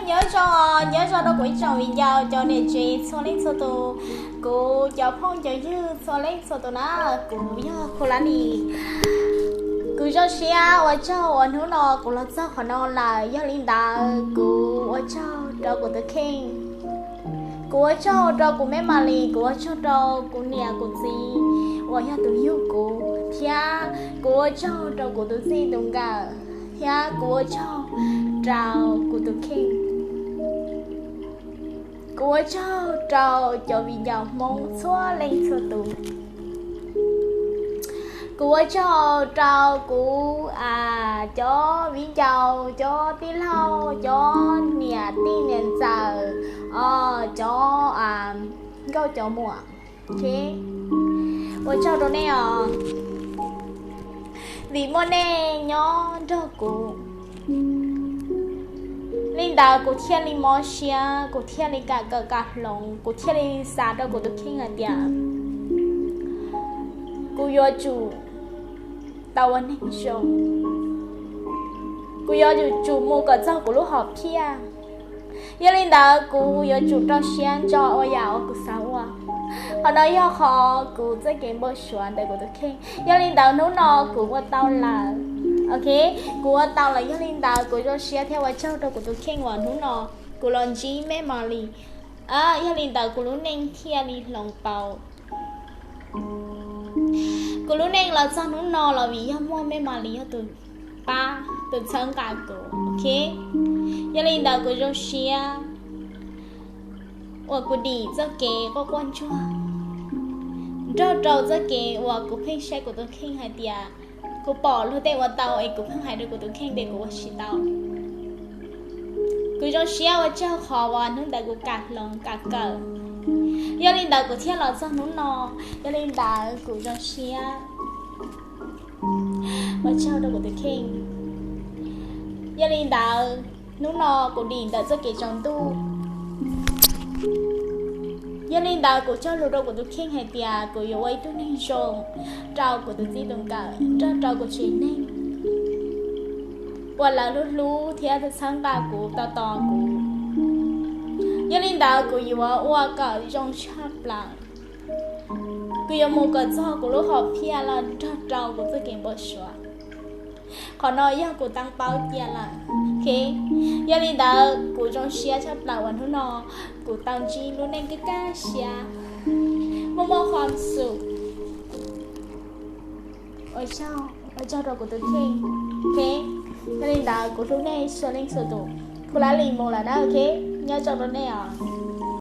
Nyob zoo, nyob zoo rau kuv ib tsoom viv ncaus cov niam tsev txhua leej txhua tus, kuv cov phooj cov ywg txhua leej txhua tus na, kuv yog Khu Lab Lis. Kuv zoo siab ua tsaug uas hnub no kuv los txog qhov no lawm, yog li ntawd kuv ua tsaug rau kuv tus kheej. Kuv ua tsaug rau kuv me Malis, kuv ua tsaug rau kuv niam kuv txiv uas yog tus yug kuv, thiab kuv ua tsaug rau kuv tus txij tus nkawm, thiab kuv ua tsaug rau kuv tus kheej. Kuv ua tsaug rau cov viv ncaus Hmoob txhua leej txhua tus. Kuv ua tsaug rau kuv cov viv ncaus, cov tij laug, cov niam tij niam ntxawm, cov nkauj cov muam. Ua tsaug rau nej os, vim muaj nej nyob nrog kuv. Li ntawd kuv thiaj li mob siab, kuv thiaj li kam kawm kam hloov, kuv thiaj li xav rau kuv tus kheej hais tias kuv yuav tsum tau ua neeg zoo, kuv yuav tsum mus kom txog kuv lub hom phiaj. Yog li ntawd kuv yuav tsum rau siab ntso ua yam uas kuv xav ua. Qhov no yog qhov kuv txoj kev npau suav ntawm kuv tus kheej. Yog li ntawd hnub no kuv ua tau lawm. Ok, kuv ua tau lawm, yog li ntawd kuv zoo siab thiab ua tsaug rau kuv tus kheej uas hnub no kuv los ntsib me Malis. Yog li ntawd kuv lub neej thiaj li hloov pauv. Kuv lub neej los txog hnub no los vim yog muaj me Malis yog tus pab, tus txhawb nqa kuv, ok. Yog li ntawd kuv zoo siab uas kuv dim txoj kev quaj quaj ntsuag, nrog rau txoj kev uas kuv pheej saib kuv tus kheej hais tias kuv pom luag tej ua tau es kuv pheej hais rau kuv tus kheej tias kuv ua tsis tau. Kuv zoo siab ua tsaug qhov uas hnub ntawd kuv kam hloov kam kawm. Yog li ntawd kuv thiaj los txog hnub no. Yog li ntawd kuv zoo siab ua tsaug rau kuv tus kheej. Yog li ntawd hnub no kuv dim ntawm txoj kev tsaus ntuj. Yog li ntawd kuv cog lus rau kuv tus kheej hais tias kuv yuav ua ib tug neeg zoo rau kuv tus txij tus nkawm, nrog rau kuv tsev neeg uas lawv hlub hlub thiab txhawb nqa kuv, tos tos kuv. Yog li ntawd kuv yuav ua kom zoo tshaj plaws. Kuv yuav mus kom txog kuv lub hom phiaj los nrog rau kuv txoj kev npau suav. Qhov no yog kuv teeb paub cia lawm. Ok, yog li ntawd kuv zoo siab tshaj plaws uas hnub no kuv tau ntsib lub neej kaj kaj siab, muaj muaj qhov xum. Ua tsaug, ua tsaug rau kuv tus kheej. Ok, yog li ntawd kuv hlub nej txhua leej txhua tus. Khu Lab Lis mus lawm na, ok, nyob zoo rau nej os.